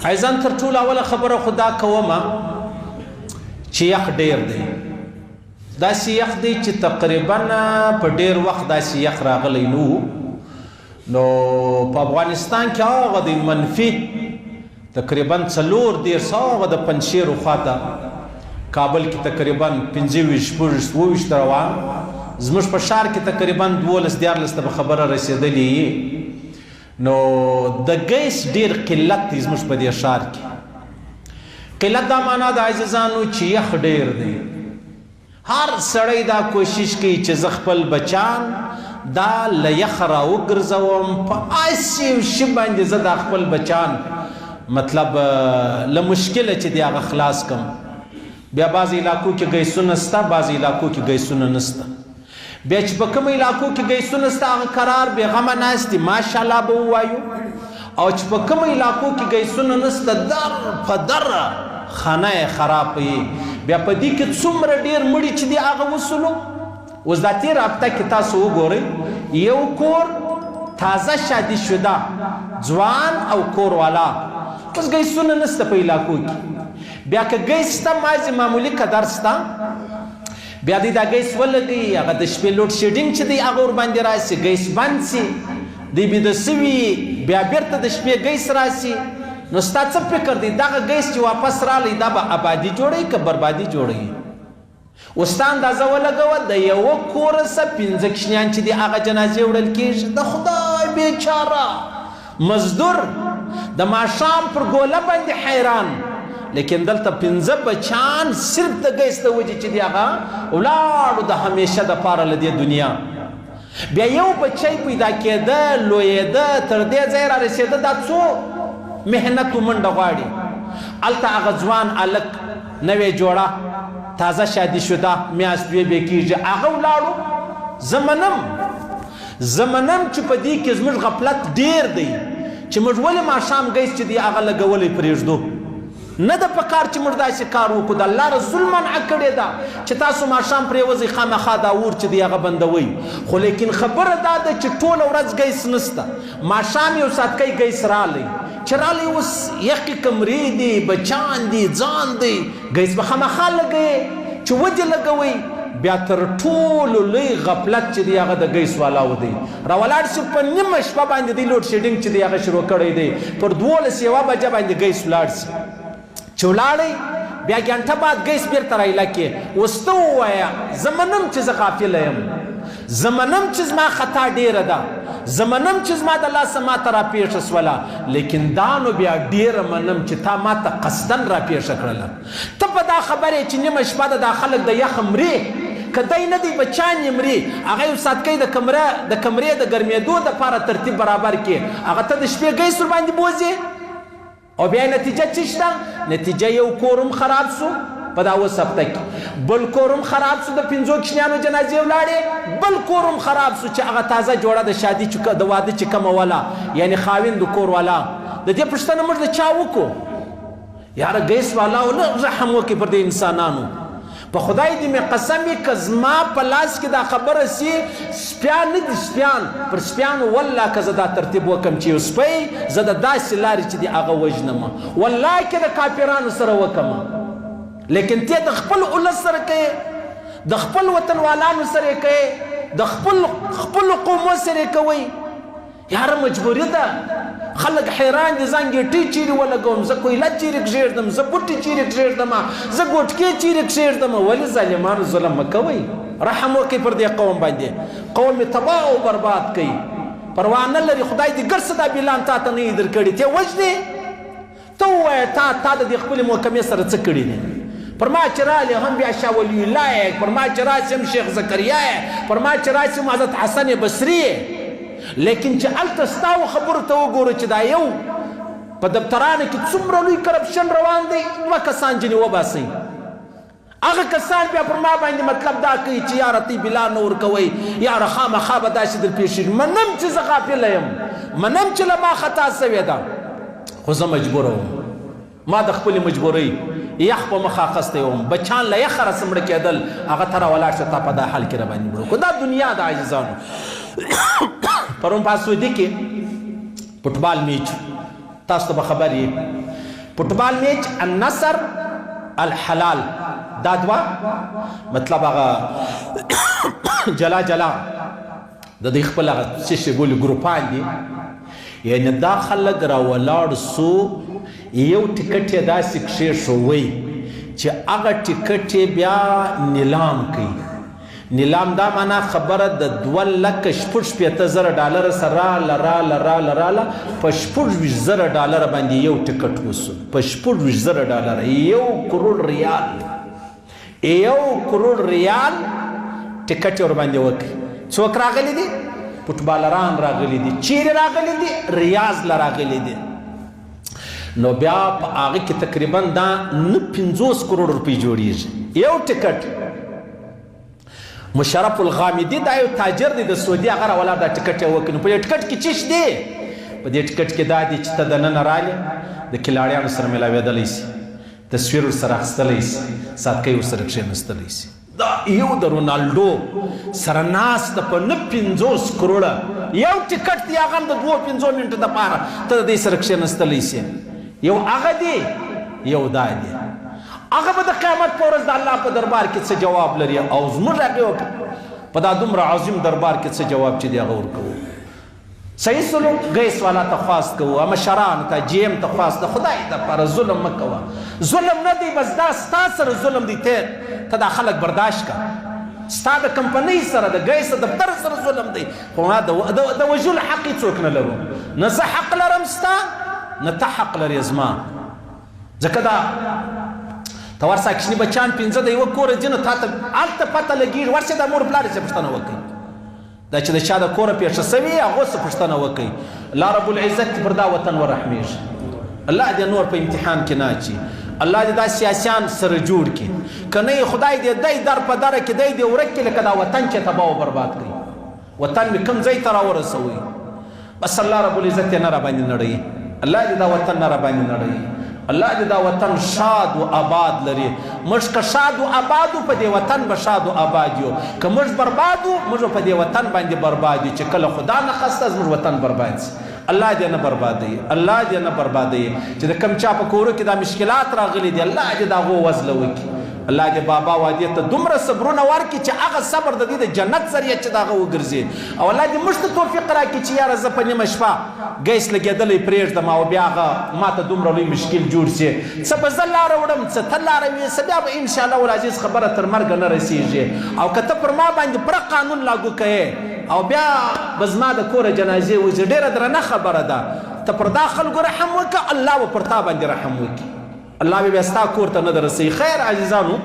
عزیزان، تر ټولو اوله خبره خو دا کوم چې یخ ډیر دی. داسې یخ دی چې تقریبا په ډیر وخت داسې یخ راغلی نو. نو په افغانستان کې هغه د منفي تقریبا 34، هغه د پنجشیر خواته، کابل کې تقریبا 25، 26، 27 روان، زموږ په ښار کې تقریبا 12، 13 ته به خبره رسېدلې. نو د ګیس ډیر قلت دی زموږ په دې ښار کې. قلت دا معنا د عزیزانو چې یخ ډیر دی. هر سړی دا کوشش کوي چې زه خپل بچان دا له یخ راوګرځوم، په هسې یو شي باندې زه دا خپل بچان مطلب له مشکله چې دی هغه خلاص کم. بیا بعضې علاقو کې ګیسونه سته، بعضې علاقو کې ګیسونه نسته. بیا چې په کومو علاقو کې ګیسونه سته، هغه قرار بېغمه ناست دي، ماشاءالله به ووایو، او چې په کومو علاقو کې ګیسونه نسته، در په در خانه یې خرابه وي. بیا په دې کې څومره ډېر مړي چې دي هغه وسولو. اوس دا تېره هفته کې تاسو وګورئ، یو کور، تازه شادي شده ځوان او کور والا. اوس ګیسونه نسته په علاقو کې. بیا که ګیس شته، مازې معمولي قدر شته. بیا دی دا ګیس ولګوي، هغه د شپې لوډ شیډینګ چې دی هغه ورباندې راسي، ګیس بند سي، دی بیده سوي، بیا بیرته د شپې ګیس راسي. نو ستا څه فکر دی، دغه ګیس چې واپس رالی، دا به آبادي جوړوي که بربادي جوړوي؟ اوس تا اندازه ولګوه، د یوه کوره څه پنځه کوچنیان چې دي هغه جنازې وړل کېږي. د خدای بیچاره مزدور د ماښام پر ګوله باندې حیران، لیکن دلته پنځه بچان صرف د ګیس د وجې چې دی هغه ولاړو د همیشه دپاره له دې دنیا. بیا یو بچی پیدا کېده، لویېده، تر دې ځایه را رسېده، دا څو محنت و منډه غواړي. هلته هغه ځوان هلک، نوې جوړه، تازه شادي شده، میاشت دوې به کېږي، هغه ولاړو. زه منم، زه منم چې په دې کې زموږ غفلت ډېر دی چې موږ ولې ماښام ګیس چې دی هغه لګولی پرېږدو. نه ده په کار چې موږ داسې کار وکړو. د الله رسول منع کړې ده چې تاسو ماښام پرېوځئ، خامخا دا اور چې دی هغه بندوئ. خو لیکن خبره دا ده چې ټوله ورځ ګیس نشته، ماښام یو ساعتکی ګیس رالی، چې رالی اوس یخې کمرې دي، بچان دي، ځان دی، ګیس به خامخا لګوې. چې ودې لګوئ، بیا تر ټولو لوی غفلت چې دی هغه د ګیس والاو دی. راولاړ شي په نیمه شپه باندې دی لوډ شیډینګ چې دی هغه شروع کړی دی، پر 12، 1 بجه باندې ګیس ولاړ شي. چې ولاړی، بیا ګنټه بعد ګیس بیرته رایله کې. اوس ته ووایه، زه منم چې زه غافله یم، زه منم چې زما خطا ډیره ده، زه منم چې زما د لاسه ماته راپېښه سوله، لیکن دا نو بیا ډیره منم چې تا ماته قصدن راپېښه کړله. ته په دا خبرې چې نیمه شپه ده، دا خلک د یخ مري، که دی نه دی بچان یې مري. هغه یو ساعتکی د کمرې د ګرمېدو دپاره ترتیب برابر کړي، هغه ته د شپې ګیس ورباندې بوځي. او بیا نتیجه څه شته؟ نتیجه یو کور هم خراب سو په دا اوس هفته کې، بل کور هم خراب سو، د پنځو کوچنیانو جنازې ولاړې، بل کور هم خراب سو چې هغه تازه جوړه د شادي چې د واده چې کومه وله، یعنی خاوند کور والا. د دې پوښتنه موږ د چا وکړو؟ یاره ګیس والا لږ رحم وکړي پر دې انسانانو. په خدای دې مې قسم وي، که زما په لاس کې دا خبره سي، سپیان نه دي، سپیان پر سپیانو والله که زه دا ترتیب وکم چې یو سپی زه د داسې لارې چې دي هغه وژنم، والله که د کافرانو سره وکم. لیکن ته د خپل ولس سره کوې، د خپل وطنوالانو سره کوې، د خپل خپل قومو سره کوي. یاره مجبوري ده، خلک حیران دي، ځان ګیټۍ چیرې ولګوم، زه کویله چیرې کښېږدم، زه بوټي چیرې کښېږدم، زه ګوټکې چیرې کښېږدم؟ ولې ظالمانو ظلم مه کوئ، رحم وکړئ پر دې قوم باندې. قوم یې تباه او برباد کوي، پروا نه لري. خدای دې ګرڅه دا بیلان تا ته نه یې درکړي، ته وژنې. ته ووایه، تا د دې خپلې محکمې سره څه کړي دي؟ پر ما چې رالې هم بیا شاه ولی الله یې، پر ما چې راسي هم شیخ زکریا یې، پر ما چې راسي هم حضرت حسن بصري یې، لیکن چې هلته ستا و خبرو ته وګورو چې دا یو په دفترانو کې څومره لوی کرپشن روان دی، دوه کسان جنې وباسئ، هغه کسان بیا پر ما باندې مطلب دا کوي چې یاره تی بلا نه ورکوئ، یاره خامخا به داسې در پېښېږي. منم چې زه غافله یم، منم چې له ما خطا سوې ده، خو زه مجبوره وم. ما د خپلې مجبورۍ یخ په مخه اخیستی وم، بچان له یخه راسه مړه کېدل، هغه ته راولاړ شه، تا په دا حال کې راباندې مړه کړو. دا دنیا ده عزیزانو. پرون په سعودي کې فوټبال میچ، تاسو ته به خبر یې. فوټبال میچ النصر الحلال دا دوه مطلب هغه جلا جلا د دوی خپل هغه څه شي بولي ګروپان دي، یعنې دا خلک را ولاړ سو، یو ټکټ یې داسې کښېښوی چې هغه ټکټ یې بیا نیلام کړي. نیلام دا معنا خبره د 2,66,000 ډالره سره راله راله راله راله په 26,000 ډالره باندې یو ټکټ وسو، په 26,000 ډالره، 1 کروړ ریال، 1 کروړ ریال ټکټ یې ورباندې وکړ. څوک راغلي دي؟ فوټبالران راغلي دي. چیرې راغلي دي؟ ریاض له راغلي دي. نو بیا په هغه کې تقریبا دا نه 50 کروړ روپۍ جوړیږي یو ټکټ. مشرف الغامدي دا یو تاجر دی د سعودي، هغه راولاړ دا ټکټ یې وکړ. نو په دې ټکټ کې څه دی؟ په دې ټکټ کې دا دی چې ته دننه رالې، د کلاړیانو سره ملاوېدلی سي، تصویر ورسره اخیستلی سي، ساتکۍ ورسره کښېنستلی سي. دا یو د رونالډو سره ناسته په نه 50 کروړه یو ټکټ دی، هغه هم د 2-5 منټو دپاره ته د دې سره کښېنستلی سي. یو هغه دی، یو دا دی. هغه به د قیامت په ورځ د الله په دربار کې څه جواب لري، او زموږ هغې په دا دومره عظیم دربار کې څه جواب چې دی هغه ورکوو. صحیح سلوک ګیس والا ته خواست کوو، مشرانو ته، جي ایم ته خواست، د خدای دپاره ظلم مه کوه. ظلم نه دی، بس دا ستا سره ظلم دی، ته دا خلک برداشت کړه. ستا د کمپنۍ سره، د ګیس د دفتر سره ظلم دی، خو ما د وژلو حق هېڅوک نه لرو. نه زه حق لرم ستا، نه ته حق لرې زما. ځکه دا ته ورسه کوچني بچیان 5 د یوه کوره ځي، نو تا ته هلته پته لګېږي. ورشه د مور پلار یې څه پوښتنه وکړي، دا چې د چا د کوره پېښه شوې هغو څه پوښتنه وکړي. الله رب العزت پر دا وطن ورحمېږي، الله دې نور په امتحان کې نه اچي، الله دې دا سیاسیان سره جوړ کړي، که نه یې خدای دې دی در په دره کې دی دې ورک کړي، لکه دا وطن چې تباه او برباد کړي. وطن مې کوم ځای ته راورسوي، بس الله رب العزت یې نه راباندې نړوي. الله دې دا وطن نه راباندې نړوي، الله دې دا وطن ښاد و آباد لري. موږ که ښاد و آباد و، په دې وطن به ښاد و آباد یو، که موږ برباد و، موږ په دې وطن باندې برباد یو، چې کله خدا نه خواسته زموږ وطن برباد سي. الله دې نه بربادوي، الله دې نه بربادوي. چې د کوم چا په کورو کې دا مشکلات راغلي دي، الله دې د هغو وزله وکړي. الله دې بابا وادې ته دومره صبرونه ورکړي چې هغه صبر د دې د جنت ذریعه چې د هغه وګرځي. او الله دې موږ ته توفیق راکړي چې یاره زه په نیمه شپه ګیس لګېدلی پرېږدم او بیا هغه ما ته دومره لوی مشکل جوړ شي، څه به زه لاره وړم، څه ته لاره وې، څه بیا به انشاءالله العزیز خبره تر مرګه نه رسېږي. او که ته پر ما باندې پوره قانون لاګو کوې او بیا به زما د کوره جنازې وځي، ډېره درنه خبره ده. ته پر دا خلکو رحم وکړه، الله به پر تا باندې رحم وکړي، الله به بیا ستا کور ته نه درسوي. خیر عزیزانو،